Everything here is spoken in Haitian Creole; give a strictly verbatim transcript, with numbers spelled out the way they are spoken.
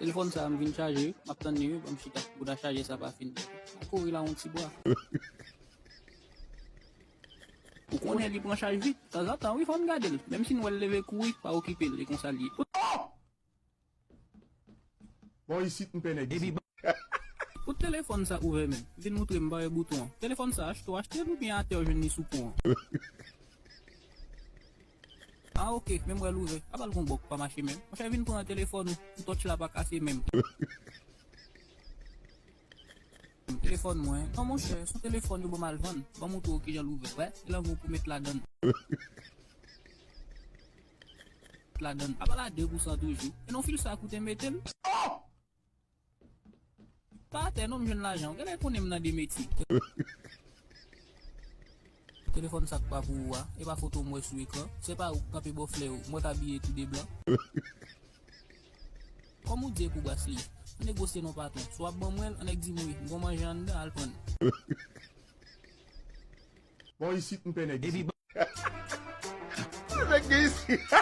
Telefòn sa a m vin chaje, m ap tann li wi, ban m chita. Bouda chajè sa pa fin. Kore la yon ti bwa. Ou konnen li pran chaj vit. Tanzantan wi, fò n gade l. Menm si n wè l leve kouri, pa okipe l, e konsa l ye. Bò isit m pè nèg isit. Kout telefòn sa ouvè menm. Vin moutre m pa wè bouton an. Telefòn sa achte w achte l oubyen atè w jwenn li sou pon an. Ah ok, men m wè l ouvè. A bal gon bòk pa mache menm. Monchè vin pran telefòn ou, pou touch la pa kase menm. Telefòn mwen. Non monchè, se yon telefòn yo ban m al vann. Ban m moutre w kijan l ouvè. Wè, e lanmou pou met ladann. Ladann. A bal a de pou san toujou. E non fil sa koute mete l. Pa atè non m jwenn lajan. Ou genlè konnen m nan de metye. Telefòn sa k pa pou ou a, e pa foto m wè sou ekran. Se pa ou k kanpe bò flè yo, m wè k abiye tou de blan. Kòm ou di e pou bas li ye. An negosye non patwon. Si w ap ban mwen l, an nèg di m wi, m gon manje anndan, al pran l. Bò isit m pè nèg isit. Nèg gen isit.